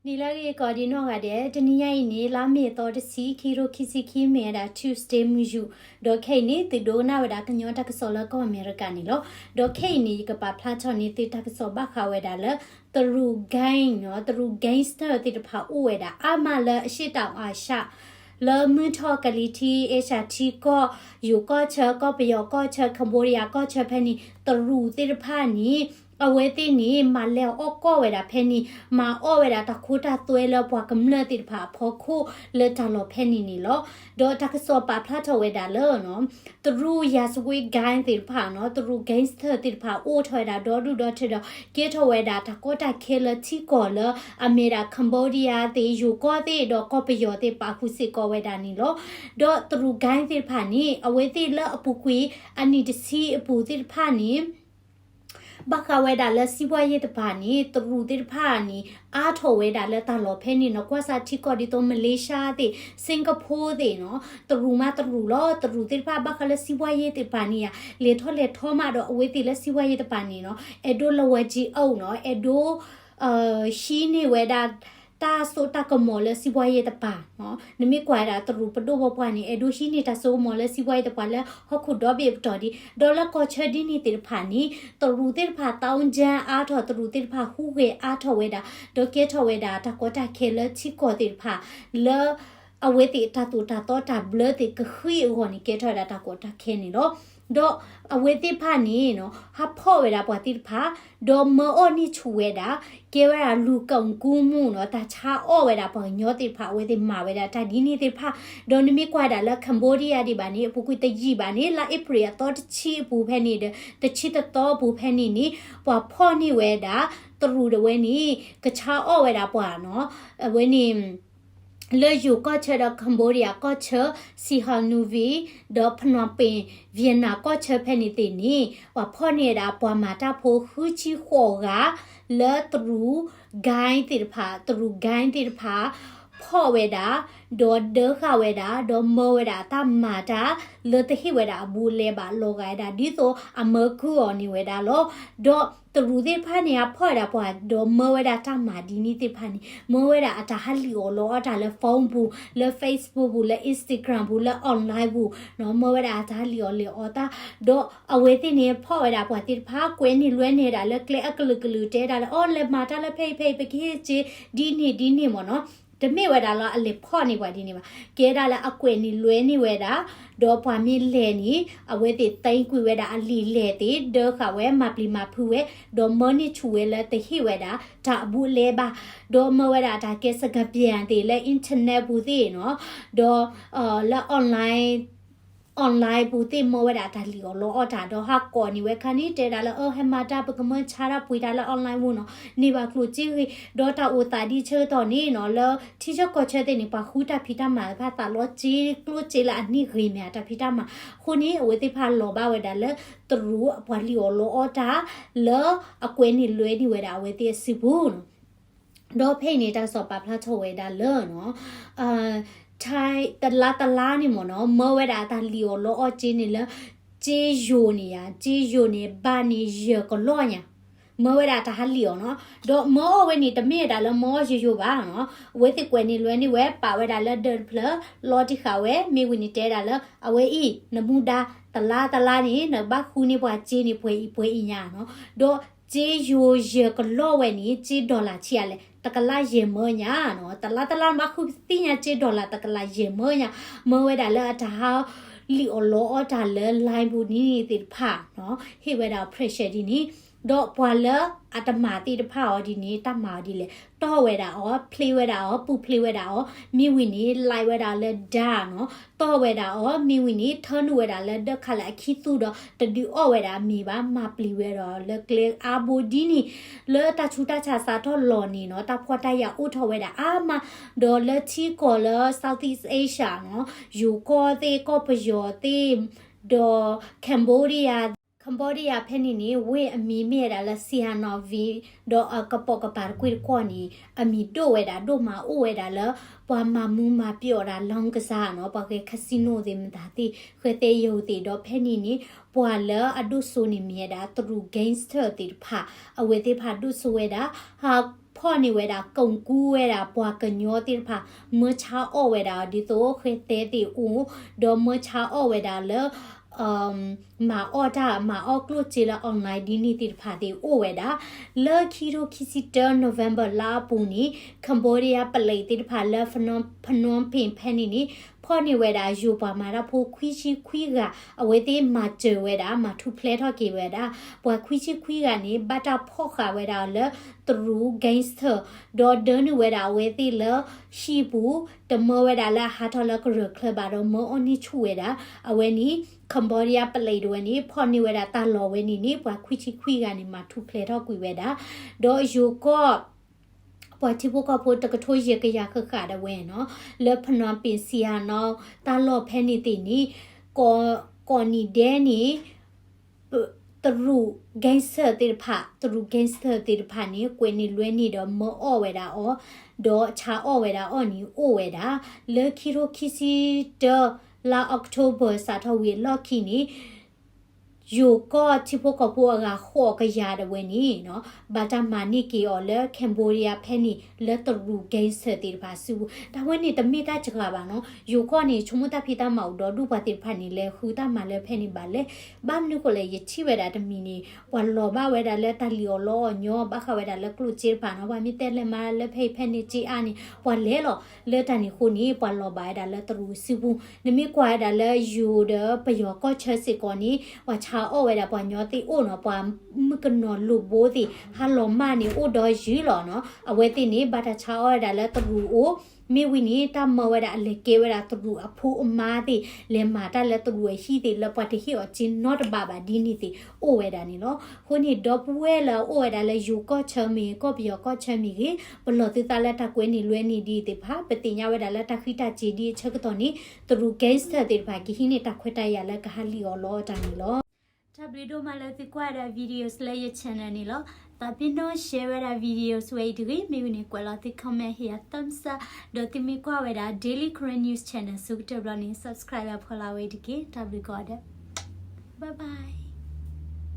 နံၤလၢအဂ့ၤကိးဒံးနီၢ်ဂၤဒဲး, တနံၤညါအံၤန့ၣ် လါမ့ၤသီတဆံ ခံကထိခံဆံခံ မ့ၢ်ဝဲဒၣ် Tuesday မုၢ်ယူာ်, ဒီးခဲအံၤန့ၣ် သုဒိကနၣ်ဝဲဒၣ်ကညီတၢ်ကစီၣ်လၢကီၢ်အမဲရကၤန့ၣ်လီၤ. ဒီးခဲအံၤန့ၣ် ယကပာ်ဖျါထီၣ်န့ၢ်သုတၢ်ကစီၣ်ဘၣ်ဃးဝဲဒၣ်လၢ တရူး gang နီၤ, တရူး gangster သ့ၣ်တဖၣ်အိၣ်ဝဲဒၣ်အါမးလၢအရှေ့တောင်အာရှ လၢမုၢ်ထီၣ်ကလံၤထံး အ့ရှၢၣ်ထံကီၢ်, ယိၤကီၢ်ဆၢ, ကီၢ်ပယီၤကီၢ်ဆၢ, Cambodia ကီၢ်ဆၢဖဲန့ၣ် တရူးသ့ၣ်တဖၣ်န့ၣ် အဝဲသ့ၣ်န့ၣ် မၤလဲၤအီၣ်ကီၢ်ဝဲဒၣ်ဖဲန့ၣ်, မၤအီၣ်ဝဲဒၣ်တၢ်ခိတၢ်သွဲလၢပှၤကမျၢၢ်သ့ၣ်တဖၣ်အဖီခိၣ်လၢတၢ်လီၢ်ဖဲန့ၣ်န့ၣ်လီၤ. ဒီးတၢ်ကစီၣ်ပာ်ဖျါထီၣ်ဝဲဒၣ်လၢ တရူး ရာဇဝတ် gang သ့ၣ်တဖၣ်နီၤ, တရူး gangster သ့ၣ်တဖၣ် အိၣ်ထီၣ်ဝဲဒၣ်ဒီဒူၣ်ဒီထၢဒီး ကဲထီၣ်ဝဲဒၣ်တၢ်ကီတၢ်ခဲလၢထံကီၢ်လၢအမ့ၢ်ဒၣ် Cambodia သ့ၣ်, ယိၤကီၢ်သ့ၣ်, ဒီးကီၢ်ပယီၤသ့ၣ် ပာ်ဃုာ်စ့ၢ်ကီးဝဲဒၣ်န့ၣ်လီၤ. ဒီးတရူး gang သ့ၣ်တဖၣ်န့ၣ် အဝဲသ့ၣ်လၢအပူၤကွံာ်အနံၣ်တဆံအပူၤသ့ၣ်တဖၣ်န့ၣ် ဘၣ်ဃးဝဲဒၣ်လၢစံးဘှီယ့ၢ်တပၤန့ၣ် တရူးသ့ၣ်တဖၣ်န့ၣ် အါထီၣ်ဝဲဒၣ်လၢတၢ်လီၢ်ဖဲန့ၣ်နီၤ, ကွၢ်စးထံကီၢ်ဒ်သိး Malaysia သ့ၣ်, Singapore သ့ၣ်နီၤ, တရူးမးတရူးလီၤ. တရူးသ့ၣ်တဖၣ်ဘၣ်ဃးလၢစံးဘှီယ့ၢ်သ့ၣ်တပၤန့ၣ်ဧါ, လဲၤထီၣ်လဲၤထီမးဒီး အဝဲသ့ၣ်လၢစံးဘှီယ့ၢ်တပၤန့ၣ်နီၤ, အဲၣ်ဒိးလၢဝဲကၠ့အိၣ်နီၤ, အဲၣ်ဒိး ဟံးန့ၢ်ဝဲဒၣ် တၢ်စိတၢ်ကမီၤလၢစံးဘှီယ့ၢ်တပၤနီၤ. နမ့ၢ်ကွၢ်ဝဲဒၣ်တရူးပဒိၣ်ပပှၢ်န့ၣ် အဲၣ်ဒိးဟံးန့ၢ်တၢ်စိကမီၤလၢစံးဘှီယ့ၢ်တပၤလၢဟီၣ်ခိၣ်ဒီဘ့ၣ်အပတီၢ်ဒံး, ဒီးလၢကီၢ်ဆၢဒ်န့ၣ်သ့ၣ်တဖၣ်န့ၣ် တရူးသ့ၣ်တဖၣ် သောင်းကျန်း အါထီၣ်, တရူးသ့ၣ်တဖၣ်ဟူးဂဲၤအါထီၣ်ဝဲဒၣ်, ဒီးကဲထီၣ်ဝဲဒၣ်တၢ်ကီတၢ်ခဲလၢထံကီၢ်သ့ၣ်တဖၣ် လၢ အဝဲသ့ၣ်တၢ်သိၣ်တၢ်သီတၢ်ဘျၢသ့ၣ်ကဃံအဂီၢ်န့ၣ် ကဲထီၣ်ဝဲဒၣ်တၢ်ကီတၢ်ခဲန့ၣ်လီၤ. ဒီးအဝဲသ့ၣ်တဖၣ်န့ၣ်နီၤ ဟးဖီၣ်ဝဲဒၣ်ပှၤသ့ၣ်တဖၣ်, ဒီးမၢအီၣ်န့ၢ်ဆူၣ်ဝဲဒၣ်, ကဲဝဲဒၣ်လူၤကၢၣ်ကူမူၣ်နီၤ, တၢ်ဆါအီၣ်ဝဲဒၣ်ပှၤကညီသ့ၣ်တဖၣ်, အဝဲသ့ၣ်မၤဝဲဒၣ်တၢ်ဒ်န့ၣ်သ့ၣ်တဖၣ်. ဒီးနမ့ၢ်ကွၢ်ဒၣ်လၢ Cambodia ဒံးဘၣ်န့ၣ် အပူၤကွံာ်တယံာ်ဘၣ်န့ၣ် လါအ့ဖြ့ၣ်အသီတဆံအပူၤဖဲန့ၣ်ဒီး တဆံတသီအပူၤဖဲန့ၣ်န့ၣ် ပှၤဖီၣ်န့ၢ်ဝဲဒၣ် တရူးဒၣ်ဝဲန့ၣ် ကဆါအီၣ်ဝဲဒၣ်ပှၤနီၤ, အဝဲန့ၣ် လၢယိၤကီၢ်ဆၢဒီး Cambodia ကီၢ်ဆၢ, Sihanouk ဒီး Phnom Penh, Vietnam ကီၢ်ဆၢဖဲန့ၣ်သ့ၣ်န့ၣ် ပှၤဖီၣ်န့ၢ်ဝဲဒၣ်ပှၤမၤတၢ်ဖိဃုဆံဃိးဂၤ လၢတရူး gang သ့ၣ်တဖၣ်, တရူး gang သ့ၣ်တဖၣ် ဖီၣ်ဝဲဒၣ်, ဒီးဒၢဃာ်ဝဲဒၣ်, ဒီးမၢဝဲဒၣ်အတၢ်မၤတၢ် လၢတဟ့ၣ်ဝဲဒၣ်အဘူးအလဲဘၣ် လီၤဂာ်ဝဲဒၣ် ဒ်သိးအမၢကုၢ်အီၤန့ၣ်ဝဲဒၣ်လီၤ. ဒီးတရူးသ့ၣ်တဖၣ်န့ၣ် အဖီၣ်ဝဲဒၣ်ပှၤ ဒီးမၢဝဲဒၣ်တၢ်မၤဒ်န့ၣ်သ့ၣ်တဖၣ်န့ၣ် မၢဝဲဒၣ်အတၢ်ဟးလံၣ်အီၣ်လီအီၣ်တၢ်လၢ phone ပူၤ, လၢ Facebook ပူၤ, လၢ Instagram ပူၤ, လၢ online ပူၤနီၤ, မၢဝဲဒၣ်အတၢ်ဟးလံၣ်အီၣ်လီအီၣ်တၢ်, ဒီးအဝဲသ့ၣ်န့ၣ် ဖီၣ်ဝဲဒၣ်ပှၤသ့ၣ်တဖၣ် ကွဲးန့ၢ်လွဲန့ၢ်ဒၣ်လၢကျဲအကလုာ်ကလုာ် တဲဒၣ်လၢ အီ လဲၤမၤတၢ်လၢဖဲအံၤဖဲအံၤ ပကဟ့ၣ်စ့ ဒ်န့ၣ်ဒ်န့ၣ်မ့ၢ်နီၤ. တမ့ၢ်ဝဲဒၣ်လၢအလဲၤဖီၣ်န့ၢ်ပှၤဒ်န့ၣ်ဘၣ်, ကဲဒၣ်လၢအကွဲးန့ၢ်လွဲန့ၢ်ဝဲဒၣ်, ဒီးပှၤမ့ၢ်လဲၤန့ၣ် အဝဲသ့ၣ်သ့ကွံာ်ဝဲဒၣ်အလံာ်လဲၢ်သ့ၣ် ဒၢဃာ်ဝဲ မၤပျံၤမၤဖုးဝဲ, ဒီးမၢန့ၢ်ဆူၣ်ဝဲလၢတဟ့ၣ်ဝဲဒၣ်တၢ်အဘူးအလဲဘၣ်, ဒီးမၢဝဲဒၣ်တၢ်ကဲ စကပြန် သ့ၣ် လၢ internet ပူၤသ့ၣ်နီၤ, ဒီး လၢ online online ပူၤသ့ၣ် မၢဝဲဒၣ်တၢ်လံၣ်အီၣ်လီအီၣ်တၢ် ဒီးဟးကိးန့ၢ်ဝဲခါန့ၣ် တဲဒၣ်လၢ အၢ ဟဲမၤတၢ် ပကမၢဆါတၢ်ပှ့ၤတၢ်လၢ online ပူၤနီၤ, န့ၢ်ဘၣ်ကျိၣ်စ့ဂ့ၤ, ဒီးတၢ်အိၣ်သးဒ်ဆၢကတီၢ်န့ၣ်နီၤ လၢထံဆၢကီၢ်ဆၢသ့ၣ်န့ၣ် ပှၤဃုတၢ်ဖံးတၢ်မၤတဖၣ် သးလီစ့ကျိၣ်စ့လၢအန့ၢ်ဂ့ၤမ့ၢ်ဧါ တၢ်ဖံးတၢ်မၤ, အဃိန့ၣ် အဝဲသ့ၣ်တဖၣ်လီၤဘၣ်ဝဲဒၣ်လၢ တရူးအပှၤလံၣ်အီၣ်လီအီၣ်တၢ် လၢအကွဲးန့ၢ်လွဲန့ၢ်ဝဲဒၣ်အဝဲသ့ၣ်အစုပူၤနီၤ. ဒီးဖဲအံၤန့ၣ် တၢ်ကစီၣ်ပာ်ဖျါထီၣ်ဝဲဒၣ်လၢနီၤ ထဲ တလါတလါန့ၣ်မ့ၢ်နီၤ မၢဝဲဒၣ်အတၢ်လံၣ်အီၣ်လီအီၣ်စ့န့ၣ်လၢ စ့ယိၤန့ၣ်ယါ စ့ယိၤန့ၣ် ဘၣ်န့ၣ်ယဲၢ်ကလီၢ်ညါ, မၢဝဲဒၣ်တၢ်ဟးလံၣ်အီၣ်နီၤ, ဒီးမၢအီၣ်ဝဲန့ၣ် တမ့ၢ်ဝဲဒၣ်လၢမၢအီၣ်ယိယိဘၣ်နီၤ, အဝဲသ့ၣ်ကွဲးန့ၢ်လွဲန့ၢ်ဝဲ ပာ်ဝဲဒၣ်လၢဒၢးတဖျၢၣ် လီၤတံၢ်ဃာ်ဝဲ မ့ၢ်ဝံၤန့ၣ်တဲဒၣ်လၢ အဝဲအံၤ နမူဒါ တလါတလါန့ၣ် နဘၣ်ဃုန့ၢ်ပှၤစ့န့ၣ် ပှဲၤအံၤပှဲၤအံၤညါနီၤ, ဒီး စ့ယိၤယဲၢ်ကလီၢ်ဝဲန့ၣ် စ့ dollar ဆံးအါလဲၣ် တကလးယဲၢ်မၢညါနီၤ, တလါတလါဘၣ်ဃုသ့ၣ်ညါ စ့ dollar တကလးယဲၢ်မၢညါ, မၢဝဲဒၣ်လၢအတၢ်ဟးလံၣ်အီၣ်လီအီၣ်တၢ်လၢ line ပူၤန့ၣ်သ့ၣ်တဖၣ်နီၤ, ဟ့ၣ်ဝဲဒၣ် pressure ဒ်န့ၣ်, ဒီးပှၤလၢအတမၤသ့ၣ်တဖၣ်အီၤဒ်န့ၣ် တၢ်မၤအီၤဒ်လဲၣ်, တီၢ်ဝဲဒၣ်အီၤ ဖျ့ဝဲဒၣ်အီၤ ပူၤဖျ့ဝဲဒၣ်အီၤ, မ့ၢ်ဝံၤန့ၣ် like ဝဲဒၣ်လၢဒါနီၤ, တီၢ်ဝဲဒၣ်အီၤ မ့ၢ်ဝံၤန့ၣ် ထၢနုာ်ဝဲဒၣ်လၢဒၢးခးလၢအခံသူဒီး တဒုးအီၣ်ဝဲဒၣ်အမံၤဘၣ် မၤပျံၤဝဲဒီးလၢကျဲအါဘိဒ်န့ၣ်, လၢတၢ်ဆူးတၢ်ဆါစးထီၣ်လီၤန့ၣ်နီၤ တၢ်ဖှီၣ်တၢ်ယာ်အိၣ်ထီၣ်ဝဲဒၣ်အါမး, ဒီးလၢထံကီၢ်လၢ Southeast Asia နီၤ ယိၤကီၢ်သ့ၣ် ကီၢ်ပယီၤသ့ၣ် ဒီး Cambodia, Cambodia ဖဲန့ၣ်န့ၣ် ဝ့ၢ်အမံၤမ့ၢ်ဝဲဒၣ်လၢ Sihanouk ဒီးအကပိာ်ကပၤတကွ့ၢ်တကွီၢ်န့ၣ် အမံၤဒိၣ်ဝဲဒၣ် ဒိၣ်မးအိၣ်ဝဲဒၣ်လၢ ပှၤမၤမူမၤပျီၣ်ဒၣ် လောင်းကစား နီၤ, ပှၤဂဲၤ casino သ့ၣ်မတၤသ့ၣ် ဃဲၤသဲယိၤသ့ၣ် ဒီးဖဲန့ၣ်န့ၣ် ပှၤလၢအဒိၣ်စိန့ၣ်မ့ၢ်ဝဲဒၣ် တရူး gangster သ့ၣ်တဖၣ် အဝဲသ့ၣ်တဖၣ်ဒိၣ်စိဝဲဒၣ် ဟး ဖီၣ်န့ၢ်ဝဲဒၣ် ကိၣ်ကူဝဲဒၣ်ပှၤကညီသ့ၣ်တဖၣ် မၢဆါအီၣ်ဝဲဒၣ်ဒ်သိးဃဲသဲသ့ၣ်အိၣ်, ဒီးမၢဆါအီၣ်ဝဲဒၣ်လၢ မၤအီၣ်တၢ်မၤအီၣ်ကျိၣ်စ့လၢ online ဒ်န့ၣ်သ့ၣ်တဖၣ်သ့ၣ်အိၣ်ဝဲဒၣ်. လၢခံထိခံဆံတၢ November လါအပူၤန့ၣ် Cambodia ပလံးသ့ၣ်တဖၣ်လၢ Phnom Penh ဖဲန့ၣ်န့ၣ် ဖီၣ်န့ၢ်ဝဲဒၣ်ယိၤပှၤမၤတၢ်ဖိခွံဆံခွံဂၤ အဝဲသ့ၣ်မၤစၢၤဝဲဒၣ် မၤထူၣ်ဖျဲးထီၣ်က့ၤဝဲဒၣ် ပှၤခွံဆံခွံဂၤန့ၣ် ဘၣ်တၢ်ဖီၣ်ဃာ်ဝဲဒၣ်လၢတရူး gangster ဒီးဒၢနုာ်ဝဲဒၣ်အဝဲသ့ၣ်လၢဟံၣ်ပူၤ တမၢဝဲဒၣ်လၢအဟးထီၣ်လၢကရၢၢ်ချၢဘၣ်ဒီးမၢအီၣ်န့ၢ်ဆူၣ်ဝဲဒၣ် အဝဲန့ၣ် Cambodia ပလံးတဝဲန့ၣ် ဖီၣ်န့ၢ်ဝဲဒၣ်တၢ်လီၢ်ဝဲန့ၣ်န့ၣ် ပှၤခွံဆံခွံဂၤန့ၣ် မၤထူၣ်ဖျဲးထီၣ်ကွံာ်ဝဲဒၣ် ဒီးယိၤကီၢ် ပှၤထံဖိကီၢ်ဖိတကထိယဲၢ်ကယၤဃၣ်ဃၣ်ဒၣ်ဝဲနီၤ လၢ Phnom Penh စံယါနီၤ တၢ်လီၢ်ဖဲန့ၣ်သ့ၣ်န့ၣ် ကိးနံၤဒဲးန့ၣ် တရူး gangster သ့ၣ်တဖၣ် တရူး gangster သ့ၣ်တဖၣ်န့ၣ် ကွဲးန့ၢ်လွဲန့ၢ်ဒီးမၢအီၣ်ဝဲဒၣ်အီၤ ဒီးဆါအီၣ်ဝဲဒၣ်အီၤန့ၣ်အိၣ်ဝဲဒၣ် လၢခံထိခံဆံတၢ လါ October စးထီၣ်ဝံၤအလီၢ်ခံန့ၣ် ယိၤကီၢ်ထံဖိကီၢ်ဖိအဂၤဃိးကယၤဒၣ်ဝဲန့ၣ်နီၤ ဘၣ်တၢ်မၤန့ၢ်က့ၤအီၤလၢ Cambodia ဖဲန့ၣ် လၢတရူး gangster သ့ၣ်တဖၣ်စုပူၤ တၢ်ဝဲန့ၣ်တမ့ၢ်တၢ်စှၤဘၣ်နီၤ ယိၤကီၢ်န့ၣ် ဆိကမိၣ်တၢ်ဖံးတၢ်မၤအိၣ်ဒီးဒူၣ်ပှၤသ့ၣ်တဖၣ်န့ၣ် လဲၤဃုတၢ်မၤလၢဖဲန့ၣ်ဘၣ်လဲၣ် ဘၣ်မနုၤဃိလဲၣ် ယထံၣ်ဝဲဒၣ်တမံၤန့ၣ် ပှၤလီၤဘၣ်ဝဲဒၣ်လၢတၢ်လံၣ်အီၣ်လီအီၣ်ညီ ဘၣ်ဃးဝဲဒၣ်လၢကျိၣ်စ့တဖၣ်နီၤ ပှၤမ့ၢ်တဲလဲၤမၤလၢဖဲအံၤဖဲန့ၣ်က့အါန့ၣ် ပှၤလဲၤလီၤ လၢတၢ်န့ၣ်အဃိန့ၣ် ပှၤလီၤဘၣ်ဝဲဒၣ်လၢတရူးစုပူၤ နမ့ၢ်ကွၢ်ဝဲဒၣ်လၢယိၤဒီးပယီၤကီၢ်ဆၢစ့ၢ်ကီးန့ၣ် ပှၤဆါအီၣ်ဝဲဒၣ်ပှၤကညီသ့ၣ်အိၣ်နီၤ ပှၤမုၣ်ကနီၤလိာ်ဘိသ့ၣ် ဟါလီၤမၢ်န့ၣ်အိၣ်ဒီးယုၢ်လီၤနီၤ အဝဲသ့ၣ်န့ၣ် ဘၣ်တၢ်ဆါအီၣ်ဝဲဒၣ်လၢတရူးအိၣ် မ့ၢ်ဝံၤန့ၣ် တၢ်မၢဝဲဒၣ်အလဲၤကဲဝဲဒၣ်တရူးအဖိအမါသ့ၣ် လဲၤမၤတၢ်လၢတရူးအဟံၣ်သ့ၣ် လၢပှၤတဟ့ၣ်အီၤစ့နီတဘးဘၣ်ဒ်န့ၣ်သ့ၣ် အိၣ်ဝဲဒၣ်န့ၣ်လီၤ. အဃိန့ၣ် ဒီပုၢ်ဝဲၢ်လၢအအိၣ်ဝဲဒၣ်လၢယိၤကီၢ်ဆၢမ့ၢ်ဂ့ၤ ကီၢ်ပယီၤကီၢ်ဆၢမ့ၢ်ဂ့ၤ ပလီၢ်သုသးလၢတၢ်ကွဲးန့ၢ်လွဲန့ၢ်ဒ်သ့ၣ်တဖၣ် ပသ့ၣ်ညါဝဲဒၣ်လၢတၢ်ဃံတၢ်စ့ၤဒ်အဆၢကတီၢ်န့ၣ် တရူး gangster သ့ၣ်တဖၣ်ကဟံးန့ၢ်တၢ်ခွဲးတၢ်ယာ်လၢကဟးလံၣ်အီၣ်လီအီၣ်တၢ်န့ၣ်လီၤ. တၢ်ဘျုးဒိၣ်မးလၢသုကွၢ်ဝဲဒၣ် videos လၢယ channel န့ၣ်လီၤ. သးပ့ၤနီၣ် share ဝဲဒၣ် videos ဝဲအံၤတဂ့ၤ, မ့ၢ်ဝံၤန့ၣ် ကွဲးလီၤသု comment ဟ့ၣ်ယၤ thumbs up, ဒီးသုမ့ၢ်ကွၢ်ဝဲဒၣ် Daily Karen News Channel ဆၢကတီၢ်ဘျီန့ၣ် subscribe ဝဲဖီလာ်ဝဲအံၤတက့ၢ်. တၢ်ဘျုးကိးဂၤဒဲး, bye bye.